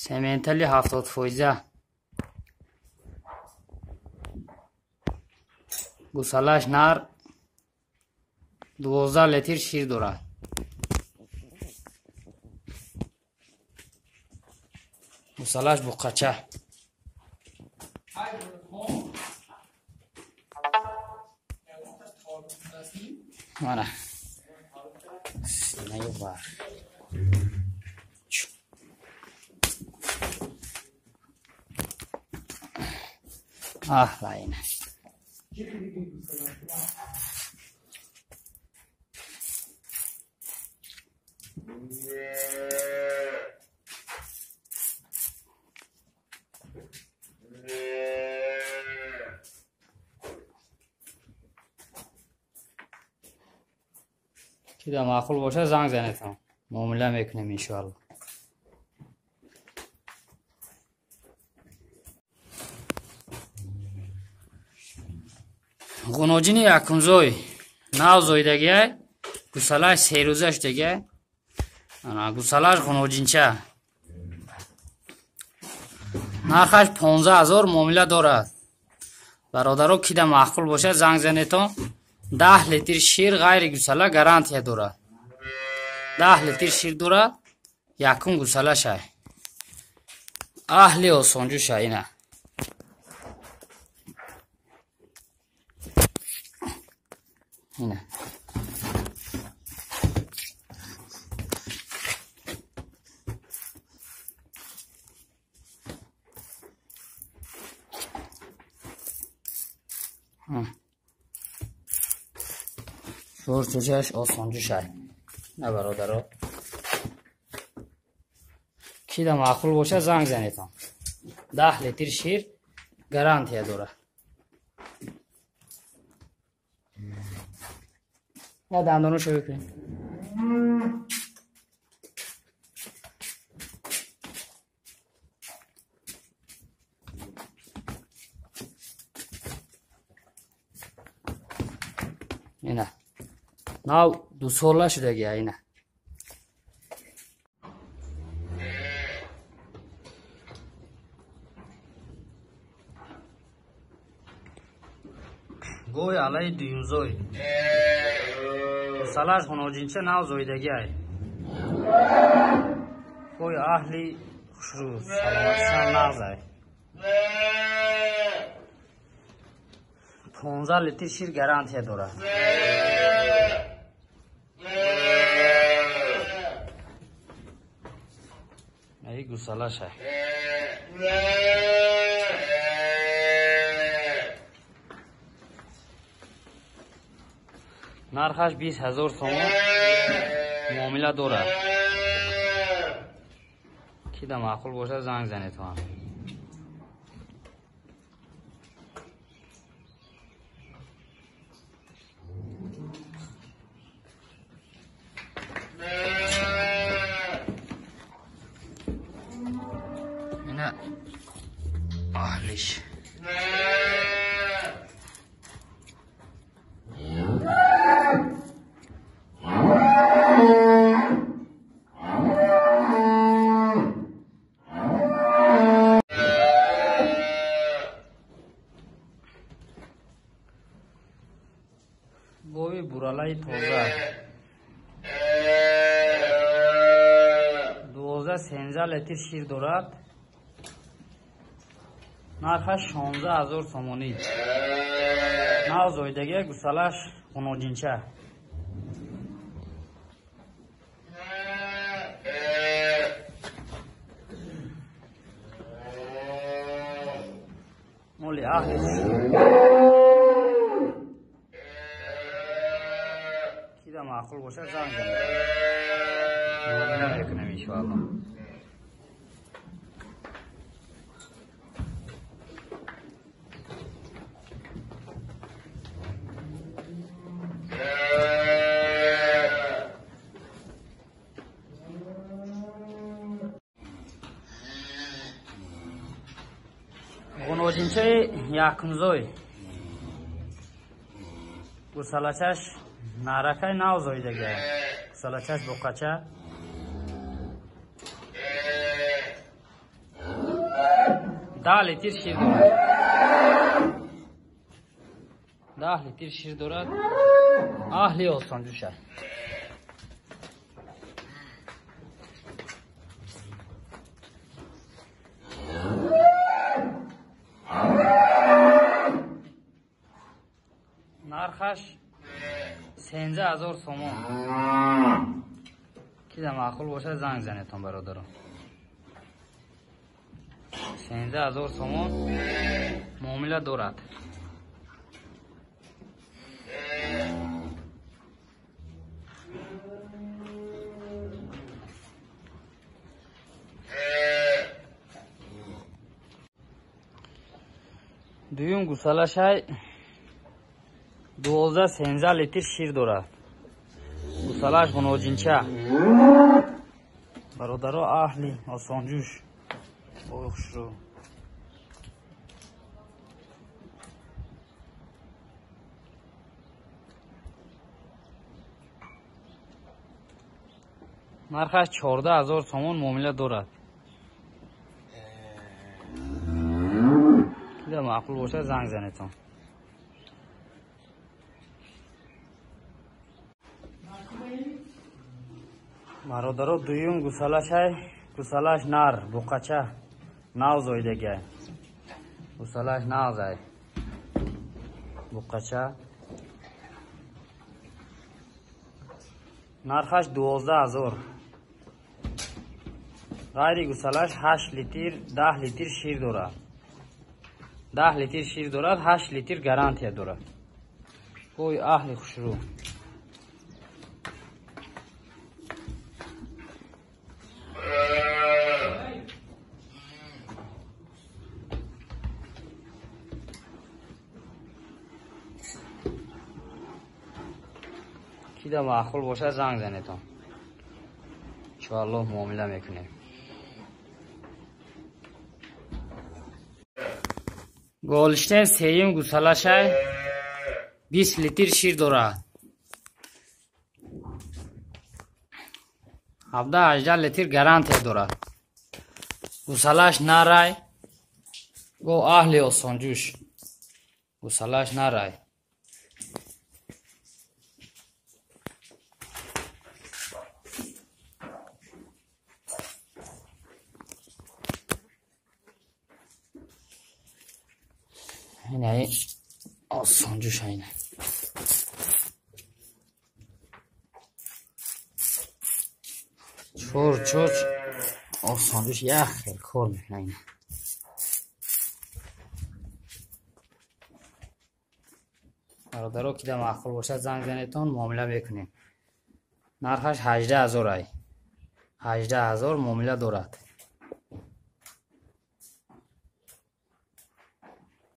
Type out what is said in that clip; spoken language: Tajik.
Сементали 70%. Гусалаш нар 12 литр шир дорад. Гусалаш буқача. Мана. Синаю бар. Аҳ, лайна. Кида маъқул бошад, занг занедам. Муомила мекунем иншоалло. Ғуноҷини якумзой нав зоидагиай, гусалаш серӯза шудагиай. Ана гусалаш ғуноҷинча. Нархаш 15,000 муомила дорад. Бародаро, кида маъқул бошад, занг занедон. 10 литр шир ғайри гусала гарантия дорад. 10 литр шир дорад, якум гусалашай. Аҳли осонҷӯшай ина. Ина. Шӯрчӯчаш осонҷӯшай. На бародаро. Кида маъқул бошад, занг занедон. 10 литр шир гарантия дорад. Я дандонашо бикунем. Ина. Нав дусола шудагия ина. Гӯй алайи дуюмзой. Гусалаш ғуноҷинча нав зоидагиай. Гӯй аҳли хушрӯ, саломатишам нағзай. 15 литр шир гарантия дорад. Ай гусалашай. Нархаш 20,000 сомон муомила дорад. Кида маъқул бошад, занг занедон. Ина аҳлиш. Гови буралаи тоза. 12-13 литр шир дорад. Нархаш 16,000 сомонӣ. Нав зоидагия, гусалаш ғуноҷинча. Моли аҳли. Кида маъқул бошад, занг занед. Муомила мекунем иншоалло. Ғуноҷинчаи якумзой. Гусалачаш наракай нав зоидагиай. Гусалачаш буқача. 10 литр шир дорад. 10 литр шир дорад. Аҳли осонҷӯша. Нархаш 13 000 сомон. Кида маъқул бошад, занг занетон, бародаро. 13 000 сомон, муомила дорад. Дуюм гусалашай 12-13 литр шир дорад. Гусалаш ғуноҷинча. Бародаро, аҳли осонҷӯш. Ой, хушрӯ. Нархаш 14 000 сомон, муомила дорад. Кида маъқул бошад, занг занетон. Бародаро, дуюм гусалашай, гусалаш нар, буқача, нав зоидагай. Гусалаш навзай. Буқача. Нархаш 12 000. Ғайри гусалаш 8 литр, 10 литр шир дорад. 10 литр шир дорад, 8 литр гарантия дорад. Ой, аҳли хушрӯ. Кида маъқул бошад, занг занетон. Иншоаллоҳ, муомила мекунем. Голштейн сеюм гусалашай 20 литр шир дорад. 17-18 литр гарантия дорад. Гусалаш нарай, го аҳли осонҷӯш. Гусалаш нарай. Инаи осонҷӯш айна. Чор чоч осонҷӯш, як хел кор мекунад ина. Бародаро, кида маъқул бошад, занг занетон, муомила мекунем. Нархаш 18 000 ай. 18 000, муомила дорад.